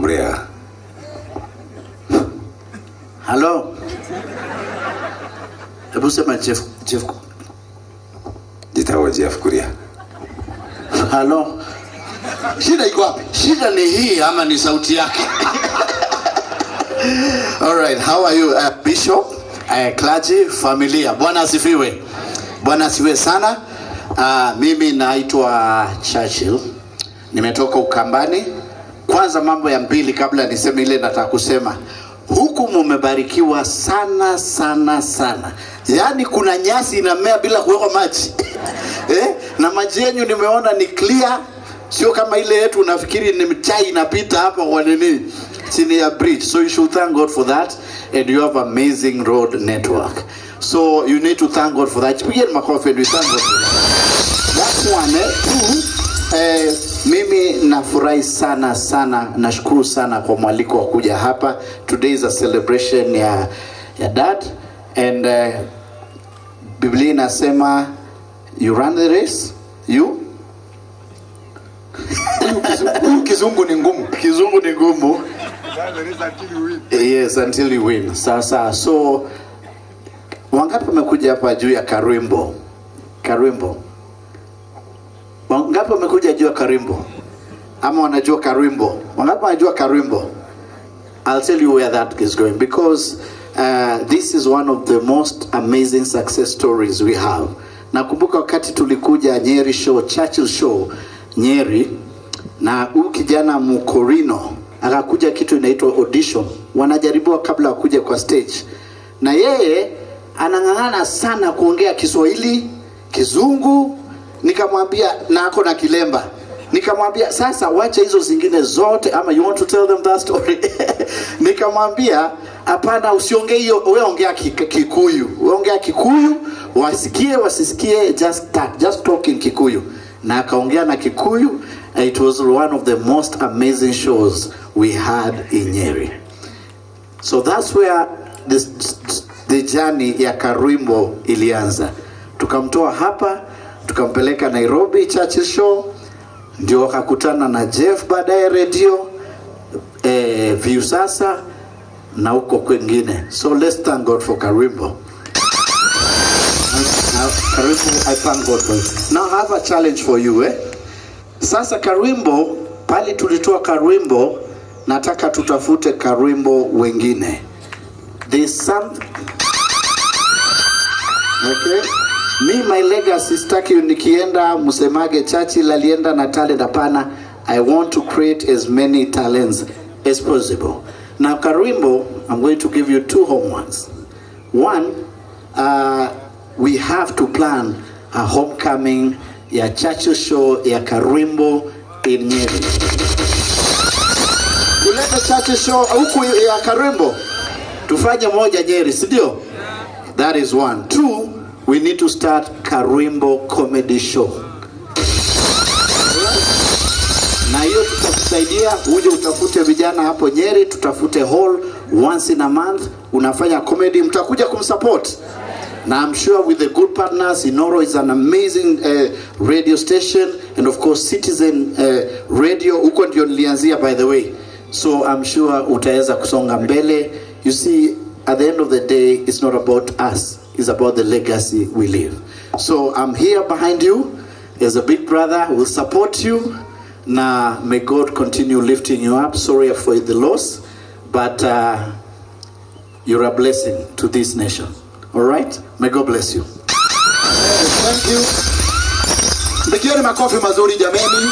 Mũrĩega. Hello. Hebu sema Jeff, Jeff. Njĩtagwo Jeff Kuria. Hello. Shida iko wapi? Shida ni hii ama ni sauti yake? All right, how are you, Bishop, clergy, familia? Bwana asifiwe. Bwana asifiwe sana. Mimi naitwa Churchill. Nimetoka Ukambani. Kwanza mambo ya mbili kabla niseme ile nataka kusema. Huku mumebarikiwa sana sana sana. Yaani kuna nyasi inamea bila kuwekwa maji. Eh? Na maji yenyu nimeona ni clear, sio kama ile yetu unafikiri ni chai inapita hapa kwa nini chini ya bridge. So you should thank God for that, and you have amazing road network. So you need to thank God for that. Pigeni makofi and we thank God for that. That's one. Eh? Two, mimi nafurahi sana sana, nashukuru sana kwa mwaliko wa kuja hapa. Today is a celebration ya dad, and Biblia inasema you run the race, you Huyu kizungu ni ngumu. Kizungu ni ngumu. Yes, until you win. Sasa so wangapi wamekuja hapa juu ya Karwimbo? Karwimbo. Wangapi wamekuja juu ya Karwimbo? Ama wanajua Karwimbo? Wangapi wanajua Karwimbo? I'll tell you where that is going, because this is one of the most amazing success stories we have. Nakumbuka wakati tulikuja Nyeri show, Churchill Show Nyeri, na huyu kijana Mukorino akakuja kitu inaitwa audition, wanajaribiwa kabla wakuja kwa stage, na yeye anang'ang'ana sana kuongea Kiswahili, Kizungu. Nikamwambia na ako na kilemba, nikamwambia sasa wacha hizo zingine zote, ama you want to tell them that story? Nikamwambia hapana, usiongee hiyo, wewe ongea Kikuyu, wewe ongea Kikuyu, wasikie wasisikie, just start, just talk in Kikuyu. Na akaongea na Kikuyu. It was one of the most amazing shows we had in Nyeri. So that's where the journey ya Karwimbo ilianza. Tukamtoa hapa, tukampeleka Nairobi Churchill Show, ndio wakakutana na Jeff baadaye radio, Viusasa na huko kwengine. So let's thank God for Karwimbo. Now, Karwimbo, I thank God for you. Now I have a challenge for you, eh? Sasa Karwimbo, pale tulitoa Karwimbo, nataka tutafute Karwimbo wengine. There's some. Okay? Me, my legacy, sitaki nikienda msemage Churchill alienda na talent. Hapana. I want to create as many talents as possible. Now Karwimbo, I'm going to give you two homeworks. One, we have to plan a homecoming ya Churchill Show ya Karwimbo in Nyeri. Tulete Churchill Show huku ya Karwimbo, tufanye moja Nyeri, si ndio? That is one. Two, we need to start Karwimbo Comedy Show. Na hiyo tutakusaidia, uje utafute vijana hapo Nyeri, tutafute hall once in a month, unafanya comedy, mtakuja kumsupport. Na I'm sure with the good partners, Inoro is an amazing radio station, and of course Citizen Radio, huko ndio nilianzia, by the way. So I'm sure utaweza kusonga mbele. You see, at the end of the day, it's not about us, it's about the legacy we leave. So I'm here behind you as a big brother, will support you. Na may God continue lifting you up. Sorry for the loss, but you're a blessing to this nation. All right? May God bless you. Thank you. Mpigieni makofi mazuri, jameni.